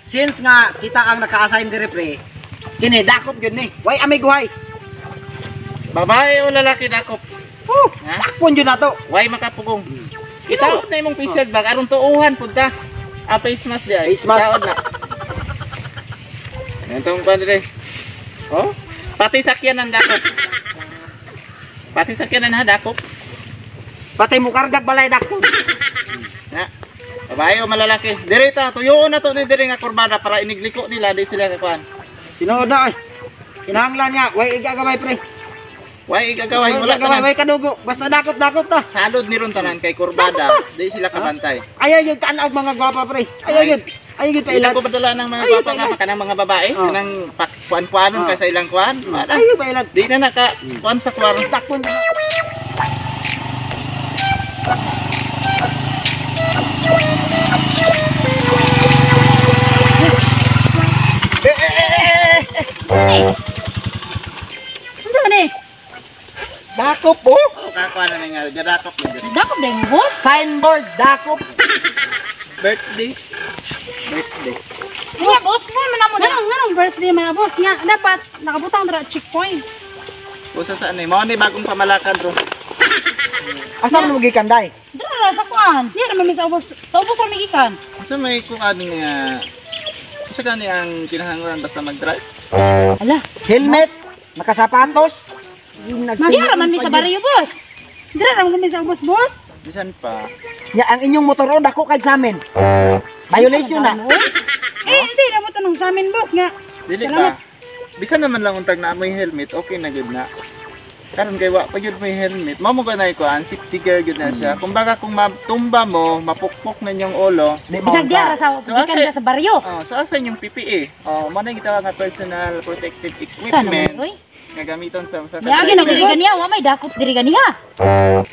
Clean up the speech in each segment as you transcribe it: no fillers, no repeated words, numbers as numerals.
Since nga kita ang naka-assign dire pre, kini dakop gyud ni. Way amigo hay. Babae o lalaki dakop? Oh, Ha? dakpon gyud nato. Way makapugong. Itaod na imong face shield ba aron tuuhan pud ta. Ah, face mask di ay. Face mask. Itaod na. Entong pa dire. Oh, pati sakyanan dakop. Pati sakyanan ha dakop. Patay mo kargag balay dakpon. Na. Babae o malalaki. Dire ta, tuyoon na to ni dire nga kurbada para inigliko nila di sila kakuan. Tinuod na ay. Kinahanglan niya, way igagaway pre. Way igagaway Way wala igagaway, tanan. way kadugo. Basta dakop dakop ta. Salod ni ron tanan kay kurbada, di sila kabantay. Ayaw yung tanaw mga gwapa pre. Ayaw yun. Ayaw yun Ila pailan. ko padala ng mga Ay, gwapa ay, nga pa kanang mga babae, Oh. kanang kuan-kuanon Oh. ka sa ilang kuan. Wala. Ayaw pailan. Di na naka kuan sa kuan. Dakpon. Ano man eh? Dakop oh. Oh, kakuan na nga gadakop na dyan. Dakop din boss. Signboard dakop. Birthday. Birthday. Nga boss mo man amo. Nganong birthday mga boss nga dapat nakabutang dira checkpoint. Usa sa ano, mao ni bagong pamalakan ro. Asa mo gikan day? Dira ra sa kuan. Niya ra man mi sa ubos. Sa ubos ra mi gikan. Usa may kuan nga usa gani ang kinahanglan basta mag-drive? Ala. Helmet, nakasapatos. Niya ra man mi sa baryo boss. Dira ra man mi sa ubos boss. Bisan pa. Ya, ang inyong motor oh, dako kay sa amin. Violation na. Eh hindi na mo tanong sa amin boss nga. Dili Salamat. ba? Bisan naman lang untag na amoy helmet, okay na gyud na. Karon kay wa pa gyud may helmet. Mao mo ganay kuan, safety gear gyud na siya. Kumbaga kung matumba mo, mapukpok na inyong ulo. Di mo Bisag diya ra sa So, gikan ase- ra sa baryo. Oh, so asa inyong PPE? Oh, mo na gitawag nga personal protective Sana mo equipment oy. nga gamiton sa Miagi na diri ganiya, wa may dakop diri ganiya.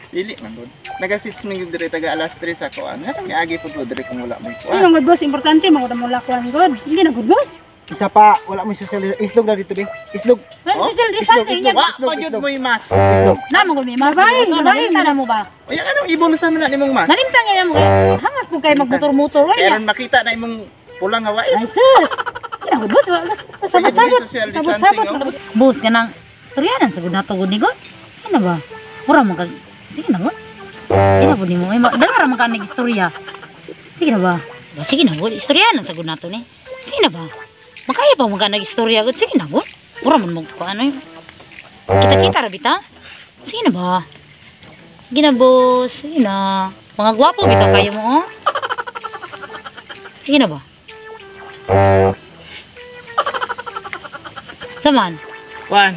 Dili man gud. Naga-sits man gyud diri taga alas 3 sa kuan. Nga miagi pud ko diri kung wala may Ano kuan. nga boss, importante mo mo lakuan god. Hindi na good boss. Isa pa, wala mo social islog na dito be. Islog. Ano Oh, social distancing niya? Wa pa gyud mo'y mask. Islog. Na mo gud mi babae, babae na mo ba? Uy, anong ibon sa man na nimong mask? Nalimtang niya mo. Hangat po kayo magmotor-motor oy. Kaya ron makita na imong pula nga wait. Ay sir. Hindi na good boss. Sabot-sabot. Social Sabot-sabot. distancing, oh. Boss kanang istoryanan sa gud nato gud ni god. Ano ba? Mura man kag sige na god. Sige na gud nimo. Ay, dala ra man ka nag istorya. Sige na ba? Sige na gud, istoryanan sa gud nato ni. Sige na ba? Makaya pa man ka nag istorya gud. Sige na gud. Mura man mo ko ano. Kita-kita ra bitaw. Sige na ba? Sige na boss. Sige na. Mga gwapo bitaw kayo mo oh. Sige na ba? Saman. Kuan.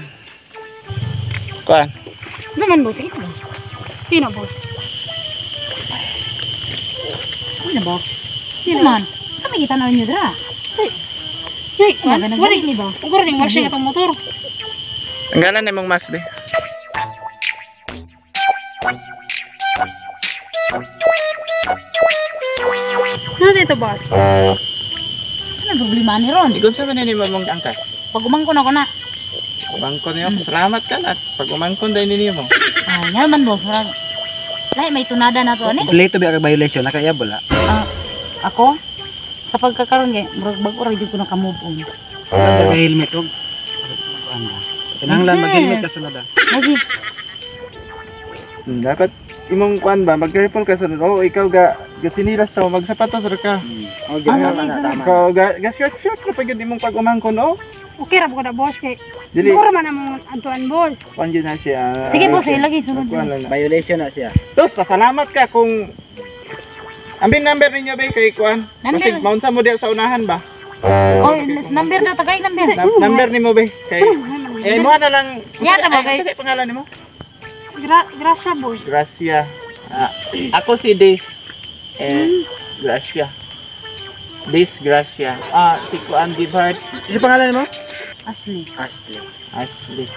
Kuan. Saman boss. Sige na ba? Sige na boss. Sige na ba? Sige naman. Sa may kita na ninyo dra. Ay, kuan. Wala ni ba? Ugor ning washing atong motor. Tanggalan na imong mask be. Ano dito boss? Ano problema ni Ron? Igon sa man ni mong angkas. Pag umangkon ako na. Umangkon niyo. Salamat ka na. Pag umangkon dahil ninyo mo. Ay, nga naman boss. Murag. Lahi may tunada na to ani. Kompleto be ang violation nakaya wala. Ako sa pagkakaroon kay murag bag-o ra jud ko naka-move on. Wala ka helmet og. Kinahanglan mag-helmet ka sunod ah. Lagi. Dapat imong kuan ba, mag-careful ka sunod. Oh, ikaw ga gasinilas ta magsapatos ra ka. Oh, tama na, tama. Ikaw ga ga short short ka pag imong pag umangkon oh. Okay ra po na boss kay Dili mura man among antuan boss. kuan jud na siya. Sige boss, eh, lagi sunod. Kuan lang na. Violation na siya. Tos, pasalamat ka kung Ambin number ninyo be kay kuan. Number. Basig maunsa mo diha sa unahan ba? Oh, number na tagay number. Number nimo be kay eh mo na lang. Yata ba kay- Ay, pangalan nimo? Grasya boss. Gracia. Ah, ako si Days. Eh, Gracia. Days Gracia. Ah, si Kuan Gibhart. Isa pangalan mo? Ashley. Ashley. Ashley.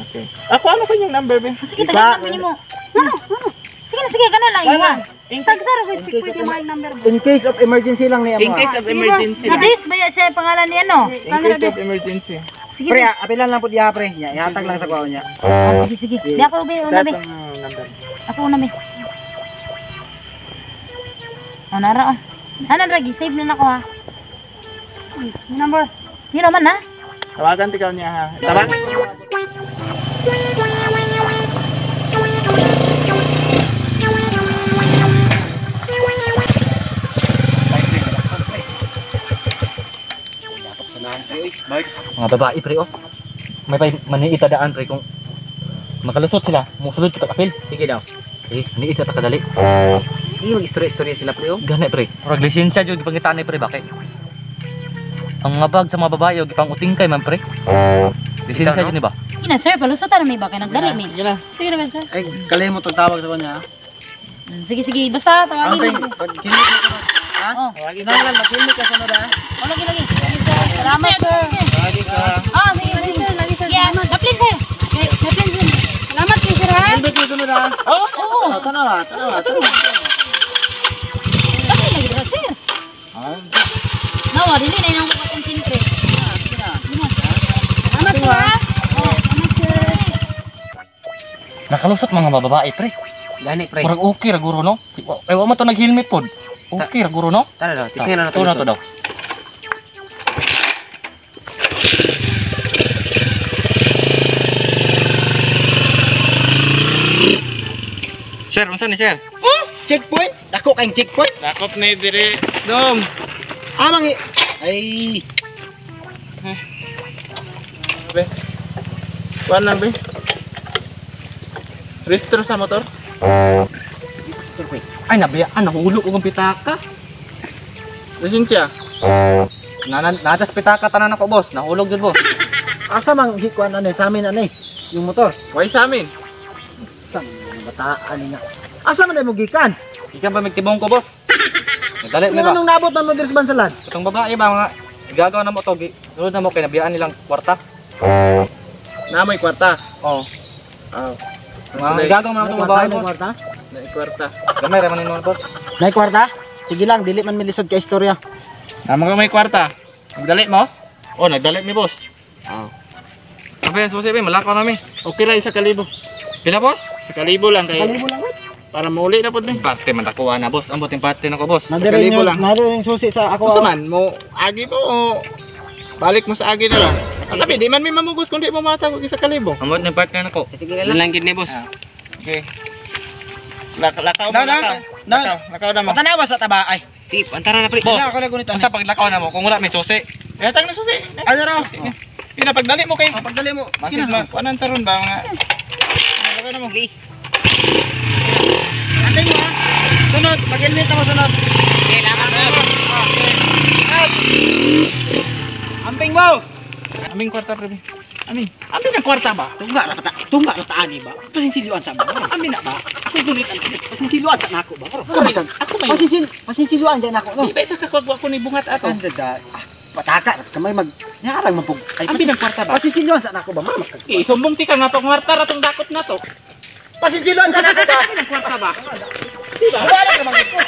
Okay. Ako ano kanyang number be? Sige, tagay number nimo. Ano? Ano? Sige na, sige kana lang Wala. iwan. In, Tagsara ko checkpoint yung mga number boss. In case of emergency lang niya in mo. case of emergency. Si Days ba ya siya yung pangalan niya no? In case of emergency. Sige. Pre, apilan lang po diha pre. Nya, ihatag lang sa kuha niya. Ah, sige, sige. Di ako be, una That's be. ang number. Ako una be. Ah, nara ah. Ana ra gi-save na nako ha. Yun boss. Yun naman ha. Tawagan tikaw niya ha. Tawagan. Mga babae pre oh. May pa maniita daan pre kung makalusot sila, musulod kita kapil. Sige daw. Eh, maniita ta kadali. Hindi mag-istorya-istorya sila pre oh. Gani pre. Murag lisensya jud gipangitaan ni pre bakit? Ang mga bag sa mga babae og gipang uting kay man pre. Lisensya Ikaw, no? jud ni ba? Ina sir, palusotan na may ba kay nagdali mi. Sige na. Sige naman sir. Ay, kalimot ang tawag sa kanya. Sige sige, basta tawagin mo. Pag hinit ka sunod. Ha? Oh. Kinahanglan mag-helmet ka sunod ha. Oh, lagi lagi. Sige, sir. Salamat sir. Tawagin ka. Ah, sige Lagi sige. sir, lagi sir. Yeah, Salamat. daplin sir. Okay, daplin sir. Salamat kay sir ha. Helmet ka sunod ha. Oh, Oo. Tanawa, tanawa, tanawa. Daplin lagi dira sir. Ah, Nawa dili na inang makakonsentrate. Salamat sir ha. Oh, salamat sir. Nakalusot mga babae pre. Gani pre. Murag okay ra guro no. Eh wa man to nag-helmet pod. Okay ra guro no. Tara daw, tisngan na To na to daw. Sir, unsa ni sir? Checkpoint? Dako kayong checkpoint? Dakop ni dire. Dong. Amang ay Be. Kuan lang be. Registro sa motor. Ay nabiyaan nahulog og ang pitaka. Lisensya. Natas pitaka tanan ako boss, nahulog jud boss. Asa mang hikuan ano sa amin ano yung motor. Way sa amin. Sa bataan nga. Asa man ay mo gikan? Ikan pa magtibong ko boss. Nagdali na ba? Nung nabot man mo diri sa bansalan? Itong babae ba mga gagawa na mo to, sunod na mo kay nabiyaan nilang kwarta. Na may kwarta. Oo. Ah. Mga gagawa mo na itong babae May boss. kwarta? Na kwarta. Gamay ra man ni boss. May kwarta? Sige lang, dili man milisod ka istorya. Namo ka may kwarta. Nagdali mo? Oh, nagdali mi boss. Ah. Sabi yan, susi, malakaw nami. Okay ra isa kalibo. Pila boss? Isa kalibo lang kay Kalibo lang. para mauli na pud ni. Parte man takuha na boss. Ambot yung parte na ko boss. Nadire kalibo yung lang. nadire yung susi sa ako. Unsa man mo agi mo o balik mo sa agi na lang. Ang labi, di man may mamugos kundi mo matag og isa kalibo. Ambot yung partner na ko. Sige lang. Lang gid ni boss. Okay. Lakaw mo, Na, na, lakaw. na. Lakaw, lakaw na mo. Patanawa sa taba ay. Sige, antara na pre. Boss, Ako na gunit unsa paglakaw na mo kung wala may susi? Eh, tag na susi. Ano raw? Pina pagdali mo kay. Pagdali mo. Masid ma, kuanan taron ba mga. Lakaw na mo. Antay mo ha. Sunod, mag-helmet ako sunod. Okay, lakas na. Amping mo. Aming kwarta pre. Aming. Aming ang kwarta ba? Tungga ra pata, tungga ra taani ba? Pasinsiluan sa ba? Amin na ba? Ako gunit ang pasinsiluan sa nako ba? Ako may. Pasinsiluan dyan ako no. Di ba ito kakwagwa ko ni bungat ato? Ang dada. Ah, pataka kamay mag nyarang mapug. Ay, Aming ang kwarta ba? Pasinsiluan sa nako ba mama? Eh, sumbong ti ka nga pag kwarta ra tong dakot na to. Pasinsiluan sa nako ba? Aming ang kwarta ba? Wala ka man ko.